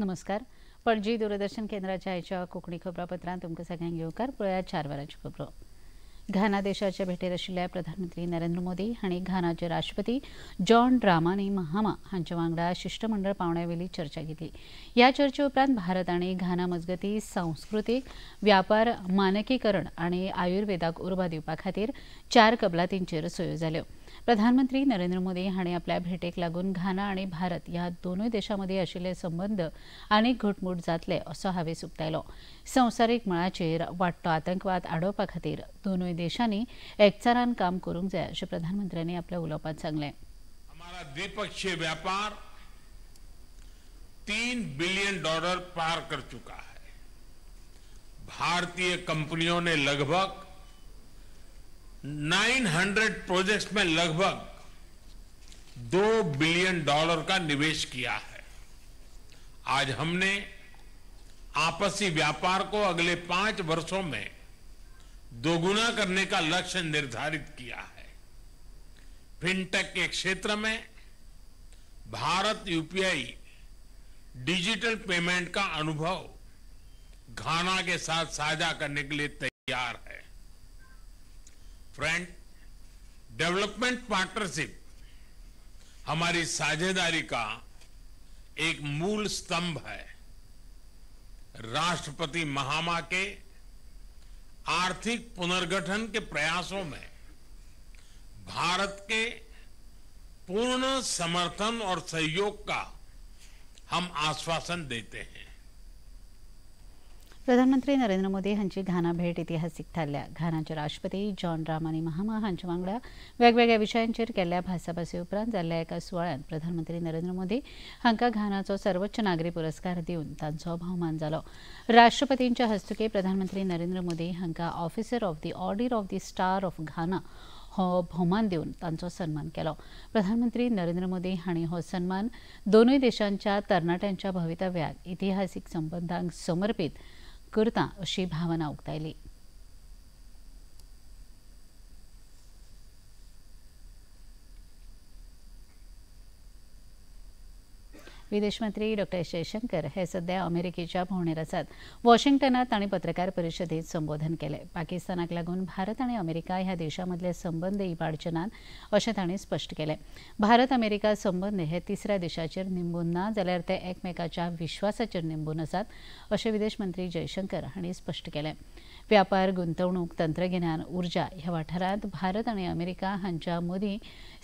नमस्कार. पणजी दूरदर्शन केंद्राच्या आयच्या कोंकणी खबरापत्रांत तुमकां सगळ्यांक येवकार. पळयात 4 वरांच्यो खबरो. घाना देशाचे भेटेर आशिल्ल्या प्रधानमंत्री नरेंद्र मोदी हांणी घानाचे राष्ट्रपती जॉन ड्रामानी महामा हांचे वांगडा शिष्टमंडळ पांवड्यावेली चर्चा घेतली. ह्या चर्चे उपरांत भारत आनी घाना मजगती सांस्कृतीक व्यापार मानकीकरण आनी आयुर्वेदाक उर्बा दिवपा खातीर 4 कबलातींचेर सयो जाल्यो. प्रधानमंत्री नरेंद्र मोदी हांणी आपल्या भेटेक लागून घाना आनी भारत ह्या दोनूय देशां मदीं आशिल्ले संबंद आनीक घटमूट जातले असो हावेस उक्तायलो. संवसारीक मळाचेर वाडटो आतंकवाद आडोवपा खातीर दोनूय देशांनी एकचारान काम करूंक जाय अशें प्रधानमंत्र्यांनी आपल्या उलोवपांत सांगलें. हमारा द्विपक्षीय व्यापार $3 बिलियन पार कर चुका है. भारतीय कंपनियों ने लगभग 900 प्रोजेक्ट्स में लगभग $2 बिलियन का निवेश किया है. आज हमने आपसी व्यापार को अगले 5 वर्षों में दोगुना करने का लक्ष्य निर्धारित किया है. फिनटेक के क्षेत्र में भारत यूपीआई डिजिटल पेमेंट का अनुभव घाना के साथ साझा करने के लिए तैयार है. फ्रेंड, डेवलपमेंट पार्टनरशिप हमारी साझेदारी का एक मूल स्तंभ है. राष्ट्रपति महामा के आर्थिक पुनर्गठन के प्रयासों में भारत के पूर्ण समर्थन और सहयोग का हम आश्वासन देते हैं. प्रधानमंत्री नरेंद्र मोदी हांची घाना भेट इतिहासीक थारल्या. घानाचे राष्ट्रपती जॉन ड्रामानी महामा हांचे वांगडा वेगवेगळ्या विशयांचेर केल्ल्या भासाभासे उपरांत जाल्ल्या एका सुवाळ्यांत प्रधानमंत्री नरेंद्र मोदी हांकां घानाचो सर्वोच्च नागरी पुरस्कार दिवन तांचो भोवमान जालो. राष्ट्रपतींच्या हस्तुकीं प्रधानमंत्री नरेंद्र मोदी हांकां officer of the order of the star of Ghana हो भोवमान दिवन तांचो सन्मान केलो. प्रधानमंत्री नरेंद्र मोदी हांणी हो सन्मान दोनूय देशांच्या तरणाट्यांच्या भवितव्याक इतिहासीक संबंधांक समर्पीत करता अशी भावना उक्तायली. विदेश मंत्री डॉ. जयशंकर हे सध्या अमेरिकेच्या भोंवडेर आसात. वॉशिंग्टनात तांणी पत्रकार परिशदेत संबोधन केलें. पाकिस्तानाक लागून भारत आनी अमेरिका ह्या देशां मदले संबंद इबाडचे नात अशें तांणी स्पश्ट केलें. भारत अमेरिका संबंद हे तिसऱ्या देशाचेर निंबून ना जाल्यार ते एकमेकाच्या विश्वासाचेर निंबून आसात अशें विदेश मंत्री जयशंकर हांणी स्पश्ट केलें. व्यापार, गुंतवणूक, तंत्रगिन्यान, उर्जा ह्या वाठारांत भारत आनी अमेरिका हांच्या मदीं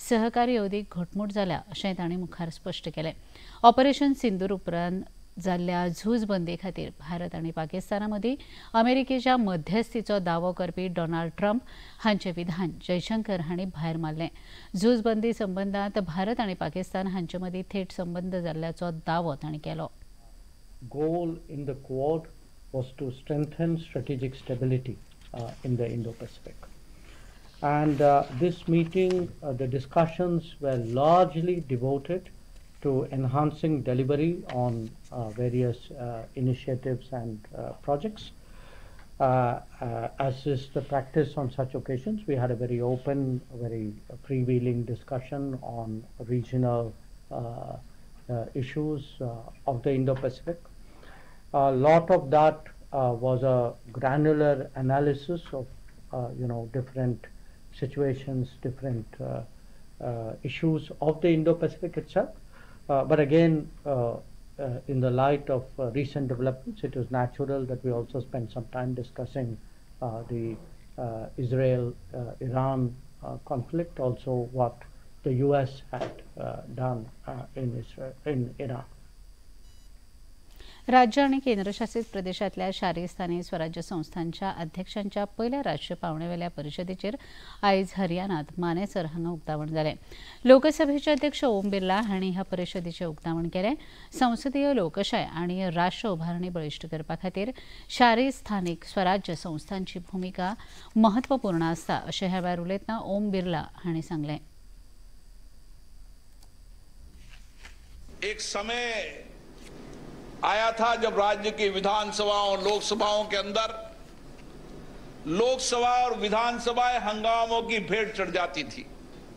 सहकार्य अदीक घटमूट जाल्या अशें तांणी मुखार स्पश्ट केलें. ऑपरेशन सिंदूर उपरांत जाल्ल्या झूजबंदी खातीर भारत आनी पाकिस्ताना मदीं अमेरिकेच्या मध्यस्थीचो दावो करपी डोनाल्ड ट्रम्प हांचें विधान जयशंकर हांणी भायर मारलें. झूजबंदी संबंदांत भारत आनी पाकिस्तान हांचे मदीं थेट संबंद जाल्ल्याचो दावो तांणी केलो. Goal in the Quad was to strengthen strategic stability in the Indo-Pacific. And this meeting, the discussions were largely devoted to enhancing delivery on various initiatives and projects. As is the practice on such occasions, we had a very open, very freewheeling discussion on regional issues of the Indo-Pacific. A lot of that was a granular analysis of different situations, different issues of the Indo-Pacific itself. But again, in the light of recent developments, it was natural that we also spent some time discussing the Israel-Iran conflict, also what the US had done in Israel, in Iran. राज्य आणि केंद्रशासित प्रदेशांतल्या शारी स्थानीय स्वराज्य संस्थांच्या अध्यक्षांच्या पयल्या राष्ट्रीय पावणेवेल्या परिशदेचेर आयज हरियाणात मानेसर हांगा उक्तावण जालें. लोकसभेचे अध्यक्ष ओम बिर्ला हांणी ह्या परिशदेचें उक्तावण केलें. संसदीय लोकशाय आनी राष्ट्र उभारणी बळिश्ट करपा खातीर शारी स्थानीक स्वराज्य संस्थांची भुमिका महत्वपूर्ण आसता अशें ह्या वेळार उलयतना ओम बिर्ला हांणी सांगलें. एक समय आया था जब राज्य की विधानसभाओं और लोकसभाओं के अंदर लोकसभा और विधानसभाएं हंगामों की भेंट चढ़ जाती थी।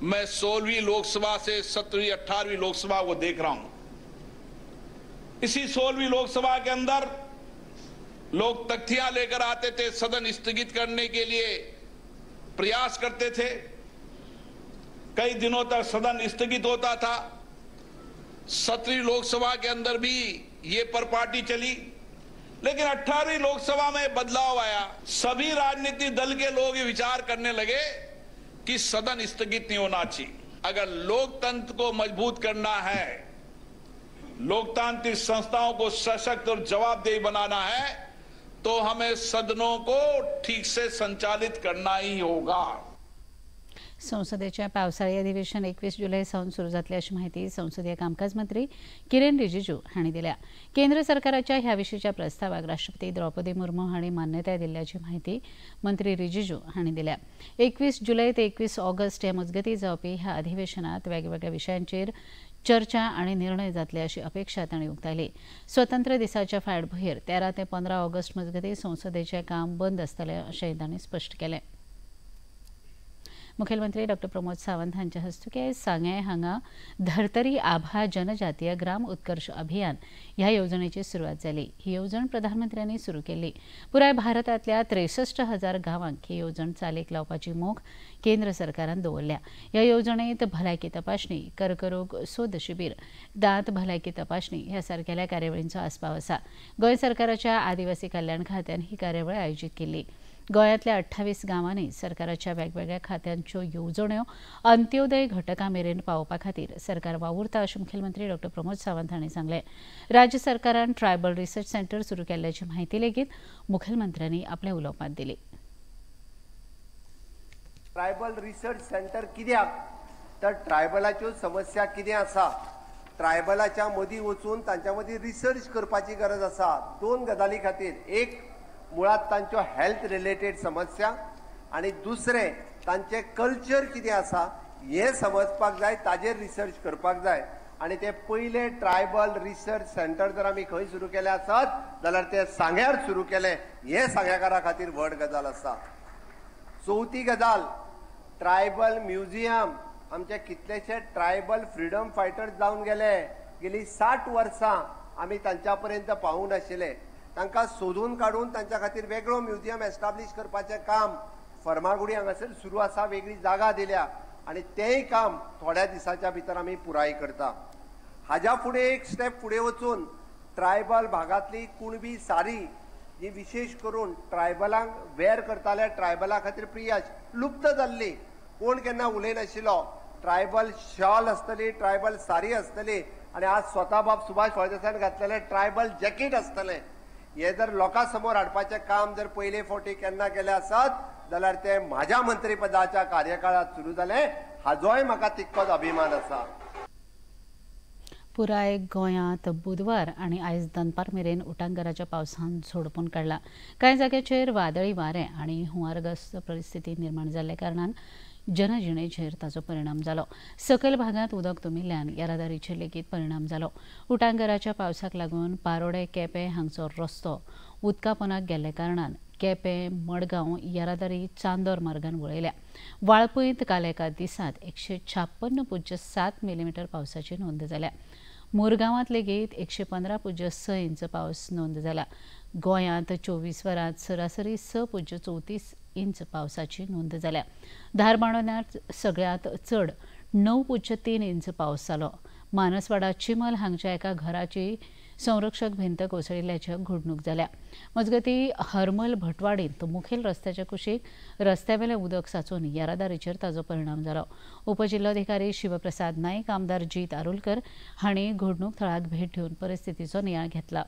मैं 16वीं लोकसभा से 17वीं 18वीं लोकसभा को देख रहा हूं। इसी 16वीं लोकसभा के अंदर लोग तख्तियां लेकर आते थे, सदन स्थगित करने के लिए प्रयास करते थे। कई दिनों तक सदन स्थगित होता था। 17वीं लोकसभा के अंदर भी ये परपार्टी चली, लेकिन 18वीं लोकसभा में बदलाव आया। सभी राजनीतिक दल के लोग ये विचार करने लगे कि सदन स्थगित नहीं होना चाहिए। अगर लोकतंत्र को मजबूत करना है, लोकतांत्रिक संस्थाओं को सशक्त और जवाबदेही बनाना है, तो हमें सदनों को ठीक से संचालित करना ही होगा। संसदेच्या पावसाळी अधिवेशन 21 जुलै सावन सुरू जातले अशी माहिती संसदीय कामकाज मंत्री किरेन रिजिजू हांणी दिल्या। केंद्र सरकाराच्या ह्या विशींच्या प्रस्तावाक राष्ट्रपती द्रौपदी मुर्मू हांणी मान्यताय दिल्ल्याची माहिती मंत्री रिजिजू हांणी दिल्या। 21 जुलै ते 21 ऑगस्ट ह्या मजगतीं जावपी ह्या अधिवेशनात वेगवेगळ्या विशयांचेर चर्चा आणि निर्णय जातले अशी अपेक्षा तांणी उक्तायली। स्वतंत्र दिसाच्या फाटभुंयेर 13 ते 15 ऑगस्ट मजगतीं संसदेचें काम बंद आसतलें अशेंय तांणी स्पश्ट केलें। मुख्यमंत्री डॉक्टर प्रमोद सावंत हांच्या हस्तुकीं सांगें हांगा धर्तरी आभा जनजातीय ग्राम उत्कर्ष अभियान ह्या येवजणेची सुरवात जाली। ही येवजण प्रधानमंत्र्यांनी सुरू केल्ली। पुराय भारतांतल्या 63,000 गांवांक ही येवजण चालीक लावपाची मोख केंद्र सरकारान दवरल्या। ह्या येवजणेंत भलायकी तपासणी, कर्करोग सोद शिबीर, दांत भलायकी तपासणी ह्या सारकेल्या कार्यावळींचो आस्पाव आसा। गोंय सरकाराच्या आदिवासी कल्याण खात्यान ही कार्यावळ आयोजीत केल्ली। गोंयांतल्या 28 गांवांनी सरकाराच्या वेगवेगळ्या खात्यांच्यो येवजण्यो अंत्योदय घटकां मेरेन पावोवपा खातीर सरकार वावुरता अशें मुखेलमंत्री डॉक्टर प्रमोद सावंत हांणी सांगलें। राज्य सरकारान ट्रायबल रिसर्च सेंटर सुरू केल्ल्याची म्हायती लेगीत मुखेलमंत्र्यांनी आपल्या उलोवपांत दिली। ट्रायबल रिसर्च सेंटर कित्याक तर ट्रायबलाच्यो समस्या कितें आसा, ट्रायबलाच्या मदीं वचून तांच्या मदीं रिसर्च करपाची गरज आसा। दोन गजाली खातीर, एक मुळात तांच्यो हेल्थ रिलेटेड समस्या आनी दुसरें तांचें कल्चर कितें आसा हें समजपाक जाय, ताजेर रिसर्च करपाक जाय। आनी ते पयले ट्रायबल रिसर्च सेंटर जर आमी खंय सुरू केलें आसत जाल्यार ते सांग्यार सुरू केलें, हें सांग्याकारा खातीर व्हड गजाल आसा। चवथी गजाल, ट्रायबल म्युझियम। आमचे कितलेशे ट्रायबल फ्रिडम फायटर्स जावन गेले, गेली 60 वर्सां आमी तांच्या पर्यंत पावूंक नाशिल्ले। तांकां सोदून काडून तांच्या खातीर वेगळो म्युझियम एस्टाब्लीश करपाचें काम फर्मागुडी हांगासर सुरू आसा, वेगळी जागा दिल्या आनी तेंय काम थोड्या दिसाच्या भितर आमी पुराय करता। हाज्या फुडें एक स्टेप फुडें वचून ट्रायबल भागांतली कुणबी सारी जी विशेष करून ट्रायबलांक वेर करताले, ट्रायबला खातीर प्रियाज लुप्त जाल्ली, कोण केन्ना उलयनाशिल्लो। ट्रायबल शॉल आसतली, ट्रायबल सारी आसतली आनी आज स्वता बाब सुभाष फळदेसायान घातलेलें ट्रायबल जॅकेट आसतलें। हे जर लोकां समोर हाडपाचें काम जर पयले फावटी केन्ना केलें आसत जाल्यार तें म्हाज्या मंत्रीपदाच्या कार्यकाळांत सुरू जालें, हाजोय म्हाका तितकोच अभिमान आसा। पुराय गोंयांत बुधवार आनी आयज दनपार मेरेन उटांगराच्या पावसान झोडपून काडला। कांय जाग्याचेर वादळी वारें आनी हुंवारग्रस्त परिस्थिती निर्माण जाल्ल्या कारणान जनजिणेचेर ताचो परिणाम जालो। सकयल भागांत उदक तुमिल्ल्यान येरादारीचेर लेगीत परिणाम जालो। उटांगराच्या पावसाक लागून पारोडे केपें हांगचो रस्तो उदका पोनाक गेल्ल्या कारणान केपें मडगांव येरादारी चांदोर मार्गान वळयल्या। वाळपयंत काल एका दिसांत 156.7 मिलीमीटर पावसाची नोंद जाल्या। मुरगांवांत लेगीत 115.6 इंच पावस नोंद जाला। गोंयांत 24 वरांत सरासरी 6.34 इंच पावसाची नोंद जाल्या। धारबांदोड्यांत सगळ्यांत चड 9.3 इंच पावस जालो। मानसवाडा चिमल हांगच्या एका घराची संरक्षक भिंत कोसळिल्ल्याची घडणूक जाल्या। मजगतीं हरमल भटवाडींत मुखेल रस्त्याच्या कुशीक रस्त्यावेलें उदक साचून येरादारीचेर ताचो परिणाम जालो। उपजिल्लोधिकारी शिवप्रसाद नाईक, आमदार जीत आरोलकर हांणी घडणूक थळाक भेट दिवन परिस्थितीचो नियाळ घेतला।